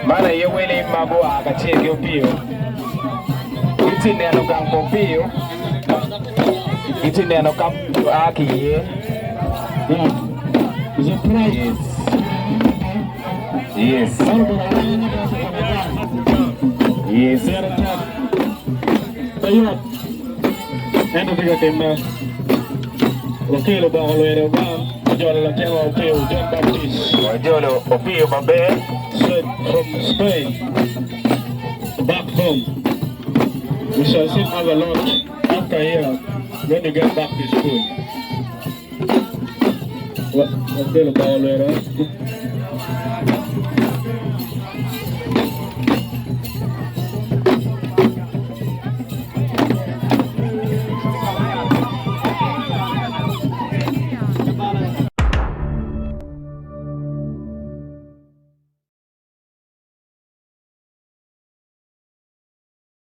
Man aye wele ma gua kacel ki Opio. Gitye neno gang pa Opio, gitye neno ka a ki iye. Yes. Yes. Yes. Ento tye ka timme. Wakelo boko lwedo gang ojolo latinwa Opio John Baptist. Wajolo Opio maber. Straight from Spain back home. We shall still have a lot after here when you get back to school. Wakelo boko lwedo.